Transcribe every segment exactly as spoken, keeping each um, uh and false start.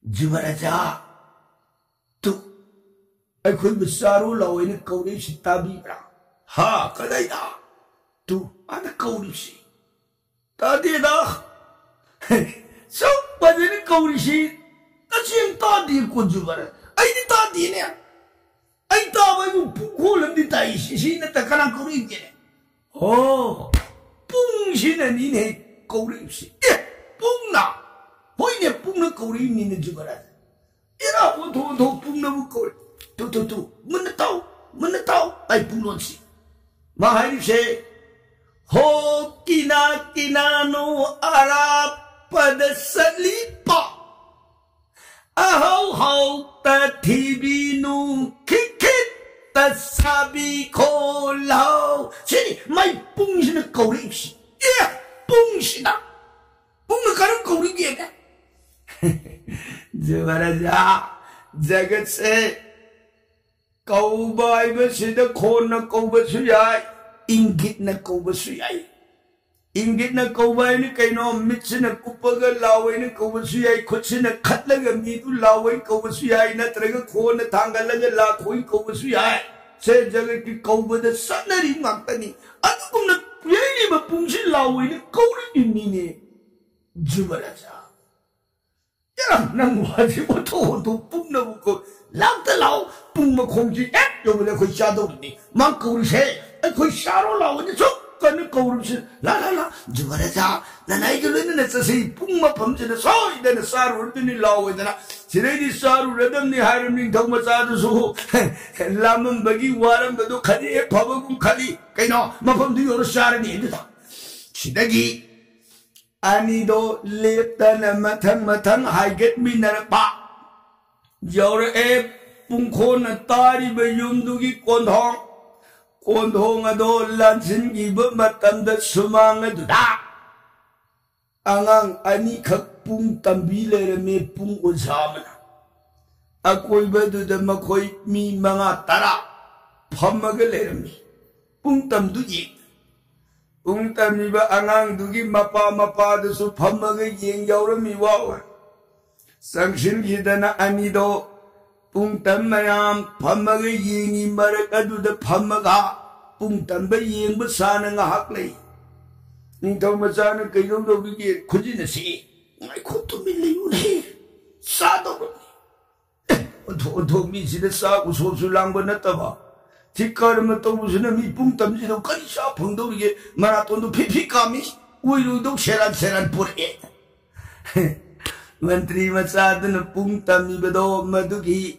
ꯖꯨꯕꯔꯥꯖꯥ, two, ꯑꯩꯈꯣꯏꯕꯨ ꯆꯥꯔꯣ ꯂꯥꯛꯑꯣꯅ ꯀꯧꯔꯛꯏꯁꯤ ꯇꯥꯕꯤꯕ꯭ꯔꯥ? ꯍꯥ, ꯀꯗꯥꯏꯗ? ꯇꯨ, ꯑꯥꯗ ꯀꯧꯔꯤꯕꯁꯤ꯫ ꯇꯥꯗꯦꯗ꯫ ꯁꯨꯛ ꯐꯖꯅ ꯀꯧꯔꯤꯁꯤ ꯇꯁꯦꯡ ꯇꯥꯗꯦ ꯀꯣ ꯖꯨꯕꯔꯥꯖꯥ꯫ ꯑꯩꯗꯤ ꯇꯥꯗꯦꯅꯦ꯫ ꯑꯩ ꯇꯥꯕ ꯍꯥꯏꯕꯨ ꯄꯨꯡꯈꯣꯜ ꯑꯃꯗꯤ ꯇꯥꯏ꯫ ꯁꯤ, ꯁꯤ ꯅꯠꯇ ꯀꯅꯥ ꯀꯧꯔꯛꯏꯒꯦ? ꯑꯣ, ꯄꯨꯡꯁꯤꯅꯅꯤꯅꯦ ꯀꯧꯔꯛꯏꯕꯁꯤ꯫ ꯑꯦ, ꯄꯨꯡꯅ? ꯍꯣꯏꯅꯦ, ꯄꯨꯡꯅ ꯀꯧꯔꯛꯏꯕꯅꯤꯅꯦ ꯖꯨꯕꯔꯥꯖꯥ꯫ ꯏꯔꯥ ꯑꯣꯟꯊꯣꯛ ꯑꯣꯟꯊꯣꯛ ꯄꯨꯡꯅꯕꯨ ꯀꯧꯔꯦ꯫ ꯇꯨ, ꯇꯨ, ꯇꯨ, ꯃꯨꯟꯅ ꯇꯥꯎ, ꯃꯨꯟꯅ ꯇꯥꯎ꯫ ꯑꯩ ꯄꯨꯡꯂꯣꯟꯁꯤ꯫ ꯃꯥ ꯍꯥꯏꯔꯤꯕꯁꯦ, "ꯍꯣ ꯀꯤꯅꯥ ꯀꯤꯅꯥꯅꯣ ꯑꯔꯥꯞꯄꯗ ꯆꯠꯂꯤꯕ, ꯑꯍꯧ ꯍꯧꯇ ꯊꯤꯕꯤꯅꯨ, ꯈꯤꯛ ꯈꯤꯠꯇ ꯁꯥꯕꯤ ꯈꯣꯜꯂꯧ"꯫ ꯁꯤꯅꯤ ꯃꯥꯏ ꯄꯨꯡꯁꯤꯅ ꯀꯧꯔꯛꯏꯕꯁꯤ꯫ ꯑꯦ, ꯄꯨꯡꯁꯤꯅ? ꯄꯨꯡꯅ ꯀꯔꯝ ꯀꯧꯔꯤꯒꯦꯅꯦ? ꯖꯨꯕꯔꯥꯖꯥ, ꯖꯒꯠꯁꯦ ꯀꯧꯕ ꯍꯥꯏꯕꯁꯤꯗ ꯈꯣꯟꯅ ꯀꯧꯕꯁꯨ ꯌꯥꯏ, ꯏꯪꯒꯤꯠꯅ ꯀꯧꯕꯁꯨ ꯌꯥꯏ꯫ ꯏꯪꯒꯤꯠꯅ ꯀꯧꯕ ꯍꯥꯏꯅ ꯀꯩꯅꯣ? ꯃꯤꯠꯁꯤꯅ ꯀꯨꯞꯄꯒ ꯂꯥꯎ ꯍꯥꯏꯅ ꯀꯧꯕꯁꯨ ꯌꯥꯏ, ꯈꯨꯠꯁꯤꯅ ꯈꯠꯂꯒ ꯃꯤꯗꯨ ꯂꯥꯎ ꯍꯥꯏꯅ ꯀꯧꯕꯁꯨ ꯌꯥꯏ, ꯅꯠꯇ꯭ꯔꯒ ꯈꯣꯟꯅ ꯊꯥꯡꯒꯠꯂꯒ ꯂꯥꯛꯈꯣ ꯍꯥꯏꯅ ꯀꯧꯕꯁꯨ ꯌꯥꯏ꯫ ꯁꯦ ꯖꯒꯠꯀꯤ ꯀꯧꯕꯗ ꯆꯠꯅꯔꯤ ꯉꯥꯛꯇꯅꯤ꯫ ꯑꯗꯨꯒꯨꯝꯅ ꯌꯩꯔꯤꯕ ꯄꯨꯡꯁꯤ ꯂꯥꯎ ꯍꯥꯏꯅ ꯀꯧꯔꯤꯕꯅꯤꯅꯦ ꯖꯨꯕꯔꯥꯖꯥ꯫ ꯑꯦꯔꯥ, ꯅꯪ ꯋꯥꯁꯤ ꯑꯣꯟꯊꯣꯛ ꯑꯣꯟꯊꯣꯛ ꯄꯨꯡꯅꯕꯨ ꯀꯧ-, ꯂꯥꯛꯇ ꯂꯥꯛꯑꯣ, ꯄꯨꯡ ꯃꯈꯣꯡꯁꯤ ꯍꯦꯛ ꯌꯧꯕꯗ ꯑꯩꯈꯣꯏ ꯆꯥꯗꯧꯔꯤꯅꯤ꯫ ꯃꯥ ꯀꯧꯔꯤꯁꯦ, ꯑꯩꯈꯣꯏ ꯆꯥꯔꯣ ꯂꯥꯛꯑꯣꯅ ꯁꯨꯛ ꯀꯟꯅ ꯀꯧꯔꯤꯕꯁꯤ꯫ ꯂꯥ, ꯂꯥ, ꯂꯥ, ꯖꯨꯕꯔꯥꯖꯥ, ꯅꯅꯥꯏꯒ ꯂꯣꯏꯅꯅ ꯆꯠꯁꯤ, ꯄꯨꯡ ꯃꯐꯝꯁꯤꯗ ꯁꯣꯏꯗꯅ ꯆꯥꯔꯨꯔꯗꯣꯏꯅꯤ ꯂꯥꯛꯑꯣꯗꯅ꯫ ꯁꯤꯗꯩꯗꯤ ꯆꯥꯔꯨꯔꯗꯝꯅꯤ ꯍꯥꯏꯔ ꯅꯤꯡꯊꯧ ꯃꯆꯥꯗꯨꯁꯨ ꯂꯥꯝꯃꯝꯕꯒꯤ ꯋꯥꯔꯝꯕꯗꯣ ꯈꯗꯤ ꯍꯦꯛ ꯐꯕꯒꯨꯝ ꯈꯜꯂꯤ꯫ ꯀꯩꯅꯣ, ꯃꯐꯝꯗꯨ ꯌꯧꯔ ꯆꯥꯔꯅꯤ ꯑꯗꯨꯗ꯫ ꯁꯤꯗꯒꯤ ꯑꯅꯤꯗꯣ ꯂꯦꯞꯇꯅ ꯃꯊꯪ ꯃꯊꯪ ꯍꯥꯏꯒꯠꯃꯤꯟꯅꯔꯛꯄ꯫ ꯌꯧꯔꯛꯑꯦ ꯄꯨꯡꯈꯣꯟꯅ ꯇꯥꯔꯤꯕ ꯌꯨꯝꯗꯨꯒꯤ ꯀꯣꯟꯊꯣꯡ꯫ ꯀꯣꯟꯊꯣꯡ ꯑꯗꯣ ꯂꯥꯟꯁꯤꯟꯈꯤꯕ ꯃꯇꯝꯗ ꯁꯨꯃꯥꯡ ꯑꯗꯨꯗ ꯑꯉꯥꯡ ꯑꯅꯤꯈꯛ ꯄꯨꯡ ꯇꯝꯕꯤ ꯂꯩꯔꯝꯃꯦ, ꯄꯨꯡ ꯑꯣꯖꯥ ꯑꯃꯅ꯫ ꯑꯀꯣꯏꯕꯗꯨꯗ ꯃꯈꯣꯏ ꯃꯤ ꯃꯉꯥ ꯇꯔꯥ ꯐꯝꯃꯒ ꯂꯩꯔꯝꯃꯤ꯫ ꯄꯨꯡ ꯇꯝꯗꯨ ꯌꯦꯡ ꯄꯨꯡ ꯇꯝꯃꯤꯕ ꯑꯉꯥꯡꯗꯨꯒꯤ ꯃꯄꯥ ꯃꯄꯥꯗꯨꯁꯨ ꯐꯝꯃꯒ ꯌꯦꯡ ꯌꯥꯎꯔꯝꯃꯤ ꯋꯥ ꯑꯣꯏ꯫ ꯆꯪꯁꯤꯟꯈꯤꯗꯅ ꯑꯅꯤꯗꯣ ꯄꯨꯡ ꯇꯝ ꯃꯌꯥꯝ ꯐꯝꯃꯒ ꯌꯦꯡꯉꯤ꯫ ꯃꯔꯛ ꯑꯗꯨꯗ ꯐꯝꯃꯒ ꯄꯨꯡ ꯇꯝꯕ ꯌꯦꯡꯕ ꯁꯥꯅ ꯉꯥꯏꯍꯥꯛ ꯂꯩ꯫ ꯅꯤꯡꯊꯧ ꯃꯆꯥꯅ ꯀꯩꯗꯧꯗꯧꯔꯤꯒꯦ? "ꯈꯨꯖꯤꯟ ꯑꯁꯤ ꯉꯥꯏꯈꯣ, ꯇꯨꯃꯤꯟ ꯂꯩꯌꯨꯅꯦ, ꯆꯥꯗꯧꯕꯅꯤ꯫ ꯑꯦ, ꯑꯣꯟꯊꯣꯛ ꯑꯣꯟꯊꯣꯛ, ꯃꯤꯁꯤꯗ ꯆꯥꯛ ꯎꯁꯣꯞꯁꯨ ꯂꯥꯡꯕ ꯅꯠꯇꯕ, ꯁꯤ ꯀꯔꯃ ꯇꯧꯕꯁꯤꯅ ꯃꯤ ꯄꯨꯡ ꯇꯝꯁꯤꯗ ꯀꯔꯤ ꯆꯥ ꯐꯪꯗꯧꯔꯤꯒꯦ? ꯃꯔꯥꯇꯣꯟꯗꯨ ꯐꯤ ꯐꯤ ꯀꯥꯝꯃꯤ, ꯎꯏꯔꯨꯏꯗꯧ ꯁꯦꯔꯥꯟ ꯁꯦꯔꯥꯟ ꯄꯨꯔꯛꯑꯦ"꯫ ꯃꯟꯇ꯭ꯔꯤ ꯃꯆꯥꯗꯨꯅ ꯄꯨꯡ ꯇꯝꯃꯤꯕꯗꯣ ꯃꯗꯨꯒꯤ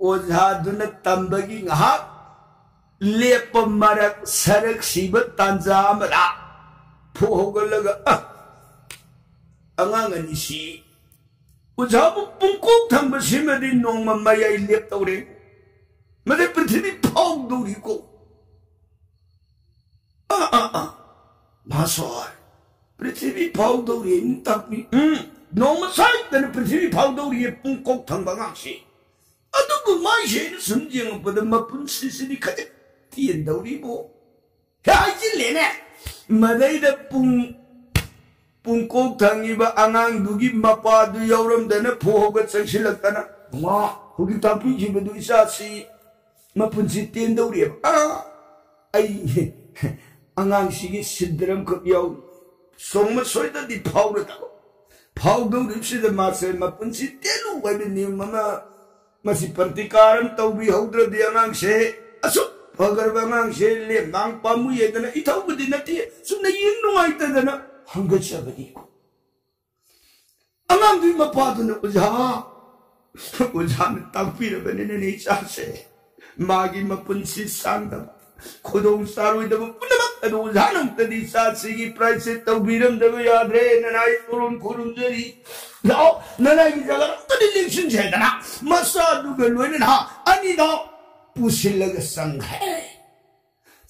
ꯑꯣꯖꯥꯗꯨꯅ ꯇꯝꯕꯒꯤ ꯉꯥꯏꯍꯥꯛ ꯂꯦꯞꯄ ꯃꯔꯛ ꯁꯔꯛ ꯁꯤꯕ ꯇꯥꯟꯖꯥ ꯑꯃꯗ ꯐꯨꯛ ꯍꯧꯒꯠꯂꯒ, "ꯑ, ꯑꯉꯥꯡ ꯑꯅꯤꯁꯤ ꯑꯣꯖꯥꯕꯨ ꯄꯨꯡꯀꯣꯛ ꯊꯪꯕꯁꯤꯃꯗꯤ ꯅꯣꯡꯃ ꯃꯌꯥꯏ ꯂꯦꯞꯇꯧꯔꯦ꯫ ꯃꯗꯩ ꯄ꯭ꯔꯤꯊꯤꯕꯤ ꯐꯥꯎꯗꯧꯔꯤꯀꯣ꯫ ꯑ, ꯑ, ꯑ, ꯃꯍꯥꯁꯣꯏ, ꯄ꯭ꯔꯤꯊꯤꯕꯤ ꯐꯥꯎꯗꯧꯔꯤ ꯍꯥꯏꯅ ꯇꯥꯛꯄꯤ꯫ ꯎꯝ, ꯅꯣꯡꯃ ꯁꯣꯏꯗꯅ ꯄ꯭ꯔꯤꯊꯤꯕꯤ ꯐꯥꯎꯗꯧꯔꯤꯌꯦ ꯄꯨꯡꯀꯣꯛ ꯊꯪꯕ ꯑꯉꯥꯡꯁꯤ꯫ ꯑꯗꯨꯕꯨ ꯃꯥꯏꯁꯦ ꯑꯩꯅ ꯁꯨꯝ ꯌꯦꯡꯉꯛꯄꯗ ꯃꯄꯨꯟꯁꯤꯁꯤꯗꯤ ꯈꯖꯤꯛ ꯇꯦꯟꯗꯧꯔꯤꯕꯣ"꯫ ꯍꯦ, ꯍꯥꯏꯖꯤꯜꯂꯦꯅꯦ꯫ ꯃꯗꯩꯗ ꯄꯨꯡ, ꯄꯨꯡꯀꯣꯛ ꯊꯪꯉꯤꯕ ꯑꯉꯥꯡꯗꯨꯒꯤ ꯃꯄꯥꯗꯨ ꯌꯥꯎꯔꯝꯗꯅ ꯐꯨꯛ ꯍꯧꯒꯠ ꯆꯪꯁꯤꯜꯂꯛꯇꯅ, "ꯃꯥ, ꯍꯧꯖꯤꯛ ꯇꯥꯛꯄꯤꯈꯤꯕꯗꯨ ꯏꯆꯥꯁꯤ ꯃꯄꯨꯟꯁꯤ ꯇꯦꯟꯗꯧꯔꯤꯑꯕ꯫ ꯑꯥ, ꯑꯩ ꯑꯉꯥꯡꯁꯤꯒꯤ ꯁꯤꯟꯗ꯭ꯔꯝꯈꯛ ꯌꯥꯎ, ꯁꯣꯡꯃ ꯁꯣꯏꯗꯅꯗꯤ ꯐꯥꯎꯔꯗꯕ꯫ ꯐꯥꯎꯗꯧꯔꯤꯕꯁꯤꯗ ꯃꯥꯁꯦ ꯃꯄꯨꯟꯁꯤ ꯇꯦꯜꯂꯨ ꯍꯥꯏꯕ ꯅꯤꯌꯝ ꯑꯃ, ꯃꯁꯤ ꯄ꯭ꯔꯇꯤꯀꯥꯔ ꯑꯃ ꯇꯧꯕꯤꯍꯧꯗ꯭ꯔꯗꯤ ꯑꯉꯥꯡꯁꯦ, ꯑꯁꯨꯛ ꯐꯈ꯭ꯔꯕ ꯑꯉꯥꯡꯁꯦ ꯂꯦꯝ ꯃꯥꯡ ꯄꯥꯝꯃꯨꯏ ꯍꯥꯏꯗꯅ ꯏꯊꯧꯕꯨꯗꯤ ꯅꯠꯇꯦ, ꯁꯨꯝꯅ ꯌꯦꯡ ꯅꯨꯡꯉꯥꯏꯇꯗꯅ ꯍꯪꯒꯠꯆꯕꯅꯤ"꯫ ꯑꯉꯥꯡꯗꯨꯒꯤ ꯃꯄꯥꯗꯨꯅ, "ꯑꯣꯖꯥ, ꯑꯣꯖꯥꯅ ꯇꯥꯛꯄꯤꯔꯕꯅꯤꯅꯅꯦ ꯏꯆꯥꯁꯦ ꯃꯥꯒꯤ ꯃꯄꯨꯟꯁꯤ ꯁꯥꯡꯗꯕ, ꯈꯨꯗꯣꯡ ꯆꯥꯔꯣꯏꯗꯕ ꯄꯨꯝꯅꯃꯛ ꯑꯗꯨ ꯑꯣꯖꯥꯅ ꯑꯃꯨꯛꯇꯗꯤ ꯏꯆꯥꯁꯤꯒꯤ ꯄ꯭ꯔꯥꯏꯁꯤꯠ ꯇꯧꯕꯤꯔꯝꯗꯕ ꯌꯥꯗ꯭ꯔꯦ꯫ ꯅꯅꯥꯏ ꯈꯨꯔꯨꯝ ꯈꯨꯔꯨꯝꯖꯔꯤ꯫ ꯂꯥꯛꯑꯣ, ꯅꯅꯥꯏꯒꯤ ꯖꯒꯥ ꯑꯃꯨꯛꯇꯗꯤ ꯂꯦꯡꯁꯤꯟꯁꯦ" ꯍꯥꯏꯗꯅ ꯃꯆꯥꯗꯨꯒ ꯂꯣꯏꯅꯅ ꯑꯅꯤꯗꯣ ꯄꯨꯁꯤꯜꯂꯒ ꯆꯪꯈ꯭ꯔꯦ꯫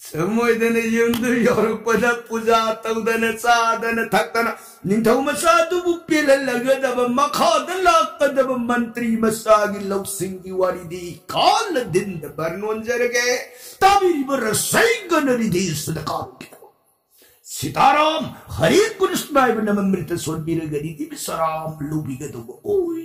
ꯆꯪꯃꯣꯏꯗꯅ ꯌꯨꯝꯗꯨ ꯌꯧꯔꯛꯄꯗ ꯄꯨꯖꯥ ꯇꯧꯗꯅ ꯆꯥꯗꯅ ꯊꯛꯇꯅ ꯅꯤꯡꯊꯧ ꯃꯆꯥꯗꯨꯕꯨ ꯄꯦꯜꯍꯜꯂꯒꯗꯕ ꯃꯈꯥꯗ ꯂꯥꯛꯀꯗꯕ ꯃꯟꯇ꯭ꯔꯤ ꯃꯆꯥꯒꯤ ꯂꯧꯁꯤꯡꯒꯤ ꯋꯥꯔꯤꯗꯤ ꯀꯥꯂꯗꯤꯟꯗ ꯕꯔꯅꯣꯟꯖꯔꯒꯦ꯫ ꯇꯥꯕꯤꯔꯤꯕ ꯔꯁꯩꯒꯅ ꯔꯤꯗꯤꯁꯤꯗ ꯀꯥꯞꯀꯗꯕ ꯁꯤꯇꯥꯔꯥꯝ, ꯍꯔꯦ ꯀ꯭ꯔꯤꯁꯅ ꯍꯥꯏꯕ ꯅꯃꯟ ꯃ꯭ꯔꯤꯇ ꯁꯣꯟꯕꯤꯔꯒꯗꯤ ꯏꯕꯤꯁꯥꯔꯥꯝ ꯂꯧꯕꯤꯒꯗꯧꯕ ꯑꯣꯏ꯫